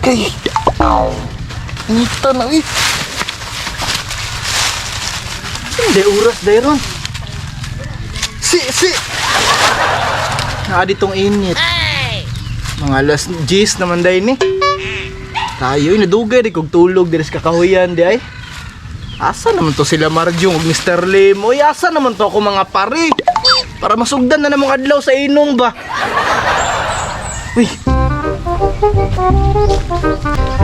Kay. Nita na eh. Hindi oras dayron. Si si. Naa ditong init. Mga alas 10 naman day ni. Tayo nadugay di kog tulog diri sa kakahuyan di ay. Asa naman to sila Marjong ug Mr. Lim? Oy, asa naman to ako mga pare? Para masugdan na namong adlaw sa inom ba? Uy.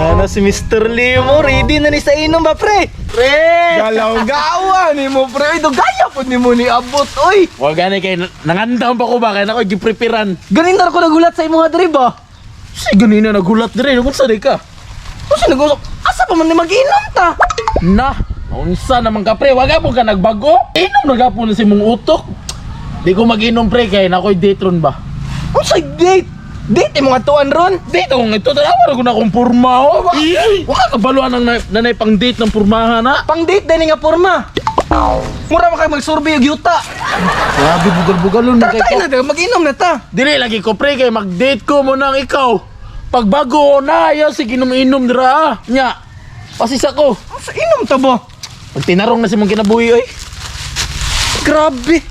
Ano si Mr. Lim? Oh, ready na ni sa inom ba, pre? Pre! Galaw-gawa ni mo, pre. Uy, dugaya po ni mo ni abot, oy. Wa gani kay nangandam pa ko ba kay nako gipreparan. Ganin na ako nagulat sa imong diri ba? Si ganina nagulat dire kung sa ka. Unsa nag Asa pa man ni mag-inom ta? Na, unsa naman ka pre, wa gapon ka nagbago. Inom na gapon na si mong utok. Di ko mag-inom pre kay nakoy date ron ba. Unsa date? Date imong atuan ron? Date akong ito, tanawa ra ko na akong purma. Oh. Wa wa ka kabaluan ang nanay pang date ng purmahan na. Pang date din nga porma. Mura man kay magsurvey og yuta. Grabe bugal-bugalon na Tara kay tayo na, mag-inom na ta. Dili lagi ko pre kay mag-date ko mo nang ikaw. Pagbago na, ayaw sige inom-inom dira. Ah. Nya. Pasisa ko. Unsa inom ta ba? Pag tinarong na si mong kinabuhi oy. Grabe.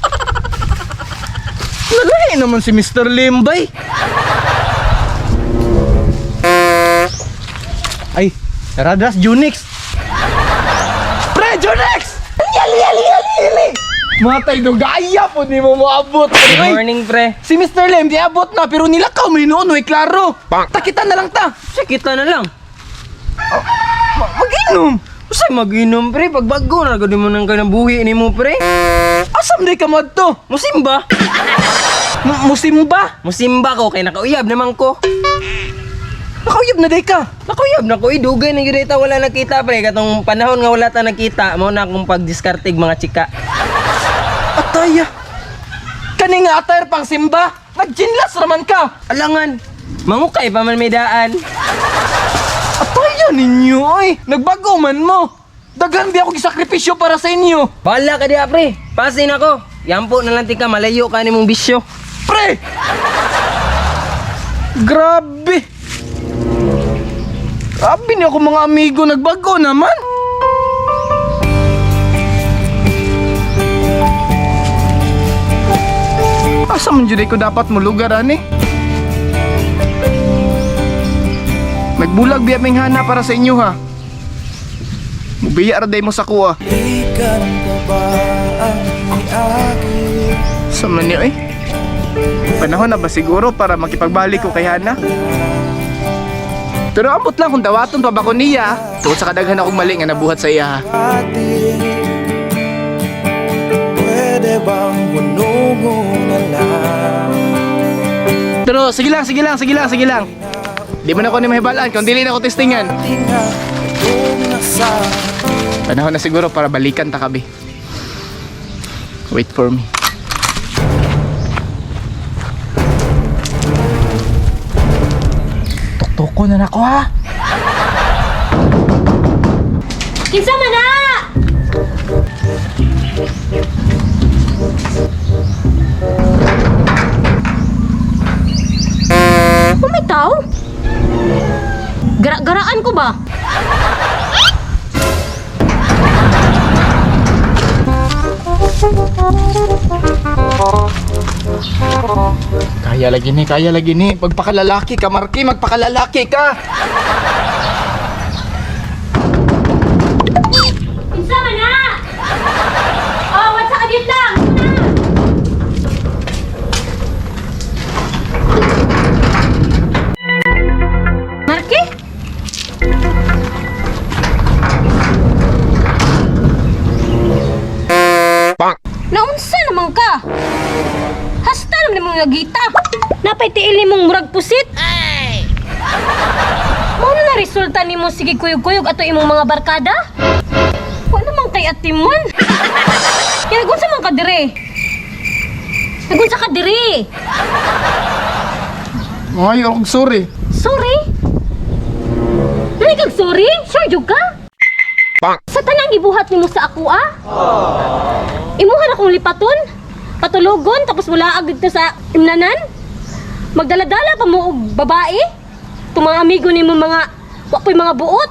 Nalahi naman si Mr. Limbay. Ay, tara das Junix. Pre, Junix! Yali, yali, yali, yali! Matay do gaya po ni mo moabot. Good Ay, morning, pre. si Mr. Lim, di abot na, pero nilakaw may noon, oy, klaro. Takita na lang ta. Sa kita na lang. Mag-inom. Usay mag-inom, pre. Pagbago na gud mo nang kinabuhi nimo, pre. Asam di ka madto? Musimba. Musimba. Musimba ko kay nakauyab naman ko. Nakauyab na day ka. Nakauyab na ko, idugay na gyud ta wala nakita, pre. Katong panahon nga wala ta nakita, mao na akong pagdiskartig mga chika. Ataya. Kani nga attire pang simba. Nagginlas raman ka. Alangan, mangukay pa man may daan. Ataya ninyo oy. Nagbago man mo. Daghan bi ako gisakripisyo para sa inyo. Bahala ka diha, pre. Pasin ako. Yampo na lang tika, malayo ka nimong bisyo. Pre! Grabe. Grabe ni ako mga amigo nagbago naman. Asa man jud ko dapat mo lugar ani? Nagbulag biya ming hana para sa inyo ha. Mubiya ra day mo sa kuha. Sa man niyo eh. Panahon na ba siguro para makipagbalik ko kay Hana? Pero ambot lang kung dawaton pa ba ko niya. Tungod sa kadaghan akong mali nga nabuhat sa iya. Ha. Pwede bang hunungo na lang? Pero sige lang, sige lang, sige lang, sige lang. Di man ako ni mahibalaan kung dili na ako testingan. Tinga itong nasa Panahon na siguro para balikan ta kabi. Wait for me. Tuktuko na nako ha. Kinsa man na? Pumitaw? Gara-garaan ko ba? Kaya lagi ni, kaya lagi ni. Magpakalalaki ka, Marky, magpakalalaki ka. Kinsa man na? Oh, what's sa kadit lang? Na! Marky? Naunsa naman ka? Hasta naman mong nagita. Napay tiil nimong murag pusit. Mao na na resulta nimo sige kuyog-kuyog ato imong mga barkada? Wa naman kay atiman. Kaya nagunsa man ka dire? Nagunsa ka dire? Ay, akong sorry. Sorry? Nani kag sorry? Sure jud ka? Sa tanang gibuhat nimo sa ako ah? Imuha na kong lipaton? Patulugon tapos mula agad dito sa imnanan? Magdala-dala pa mo og babae? Itong mga amigo nimo mga wa po'y mga buot.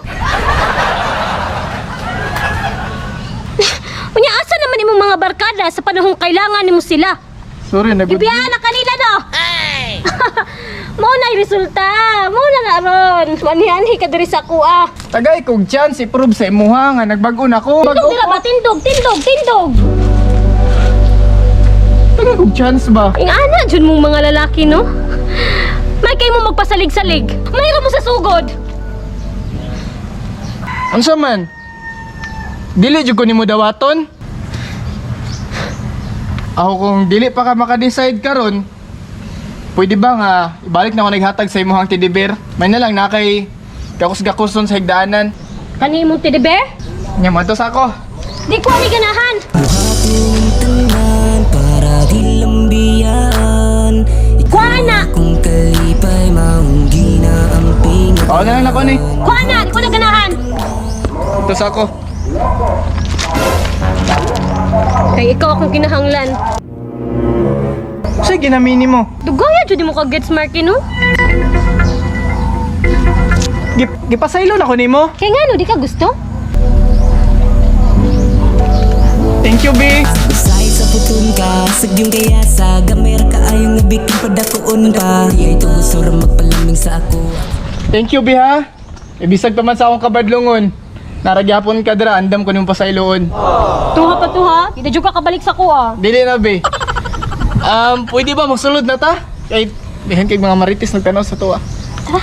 Unya asa naman imong mga barkada sa panahong kailangan nimo sila? Sorry, nagod. Gibiyaan na kanila no. Mao na yung resulta. Mao na na ron. Manianhi ka diri sa kuha. Tagay kog chance i-prove sa imuha nga nagbago na ko. Tindog Bago dira ba? Tindog, tindog, tindog. Tagay kog chance ba? Ing ana jud mong mga lalaki no. May kay mo magpasalig-salig. Mayroon mo sa sugod. Unsa man? Dili jud ko nimo dawaton. Ako kung dili pa ka maka-decide karon, pwede ba nga ibalik na ako naghatag sa imuhang teddy bear? May na lang na kay gakus-gakuson sa higdaanan. Kani imong teddy bear? Nya mo sa ako. Di ko ani ganahan. Buhating tanan para di lambian. Kuha na. Kung kalipay maong ginaamping. Oo na lang nako ni. Kuha na, di ko na ganahan. Ito sa ako. Kay ikaw akong kinahanglan. Sige ginamini mo. Dugaya jud mo ka gets Marky no? Gipasaylo na ko nimo. Kay ngano di ka gusto? Thank you, B. Busay sa putun ka, sagyong kaya sa gamera ka ayong nabikin padakoon pa. Di ay tugusor magpalaming sa ako. Thank you, B ha. Ibisag pa man sa akong kabadlungon. Naragyapon ka dira, andam ko nimo pasayloon. Tuha pa tuha, di na jud ka kabalik sa kuha. Dili na, be. Pwede ba magsulod na ta? Kay dihan kay mga marites nagtanaw sa tuwa. Tara.